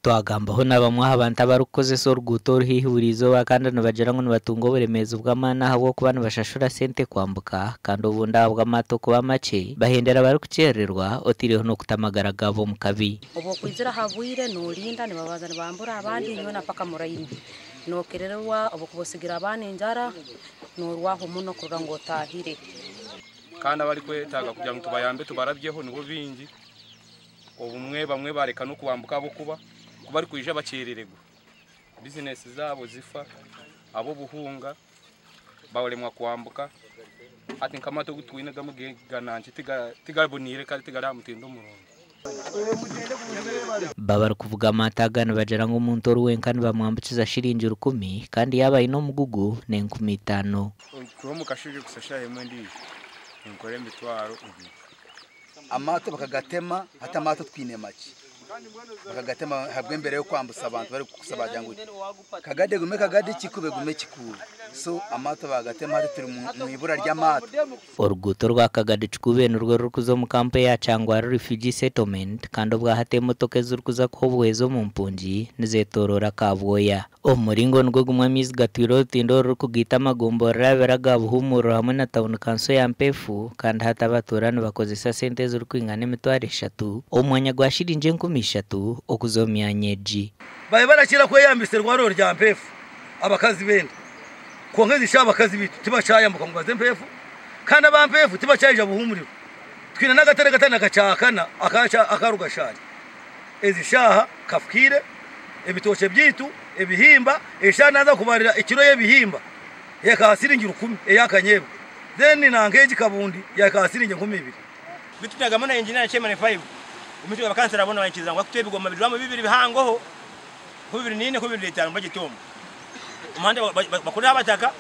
Twagambaho na bamwe aha bantu abarikukozesa oruguuto oru haihi buri izooba kandi nibagira ngu nibatunga oburemeezi bw'amaani ahabw'okuba nibashashura sente kwambuka kandi obundi ahabw'amaato kuba makye bahendera barikukyerererwa oteireho n'okuta amagara gaabo omu kabi. Obu okwizira aha bwire noorinda nibabanza nibambura abandi nyowe mpaka mu layini. Nookerererwa obu okuba osigire abaana enjara noorwaho muno kurora ngu otaahire. Kandi abarikwetaaga kugira ngu tubayambe tubarabyeho nibo baingi. Obumwe bamwe bareka n'okwambuka ahabw'okuba ku barikwija bakyerererwa, bizinesi zaabo zifa, ab'obuhunga baremwa kwambuka. Hati nk'amaato agu twine gamwe gananki tigaboneire kandi tigari aha mutindo murungi. Babarikuvuga amaato aga nibagira ngu omuntu ori wenka nibamwambukiza shiringi rukumi kandi yaaba aine omugugu n'enkumi itaano. Kuruga omu kasheeshe kuhitsya shaaha emwe endiijo ninkora 20,000. Amaato bakagatema, hati amaato twine makye. Bakagatema ahabw'embeera y'okwambusa abantu barikukusa bagira ngu Kagadi egume Kagadi, Kikuube egume Kikuube. So amaato baagatema hati turi mu ibura ry'amaato. Oruguuto orwa Kagadi Kikuube nirwo rurikuza omu kampu eya Kyangwali Refugee Settlement kandi obwahati emotoka ezirikuza kuha obuhwezi omu mpungi nizetoroora Kabwoya. Omu muringo nigwo gumwe amaizi gatwire orutindo orurikugaita amagomborora abiri aga Buhumuriro hamwe na tauni kanso ya Mpeefu kandi hati abatuura nibakozesa sente ezirikwingana 30,000 omu mwanya gwa shiringi 3000 okuza omu myanya egi. Babe barakira kweyambisa erwariro rya Mpeefu abakazi b'enda kwonka ezi shaaha abakazi baitu tibakyayambuka ngu baze Mpeefu kandi aba Mpeefu tibakyaija Buhumuriro. Twine n'akatare akatari na kakyakana aka Rugashari. Ezi shaaha kafukiire ebitookye byaitu, ebihimba, eshaaha naaza kubarira ekiro y'ebihimba yahika aha siringi rukumi ey'akanyeebwa then nanka egi kabundi yahika aha siringi 2000. Beitu nagamba na engineer na chairman 5 omu bakansara boona baikiriza ngu bakutuha ebigoma birwamu bibiri bihangoho 2024 2025 bagite omu omuhanda bakureho abataka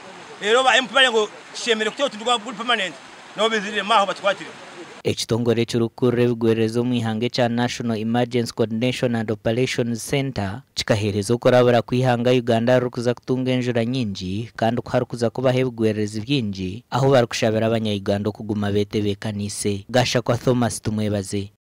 reero ba MP bareba ngu kishemereire kuteho otuntu guri permanent nabo biziriremu aho batukwatireho. Ekitongore ekirikukurira ebigwererezi omu ihanga ekya National Emergency Coordination and Operations Centre kikaheereza okurabura ku eihanga Uganda ririkuza kutunga enjura nyingi kandi ku harikuza kubaho ebigwererezi bingi ahu barikushabira abanya-Uganda okuguma betebeekaniise. Gashakwa Thomas Tumwebaze.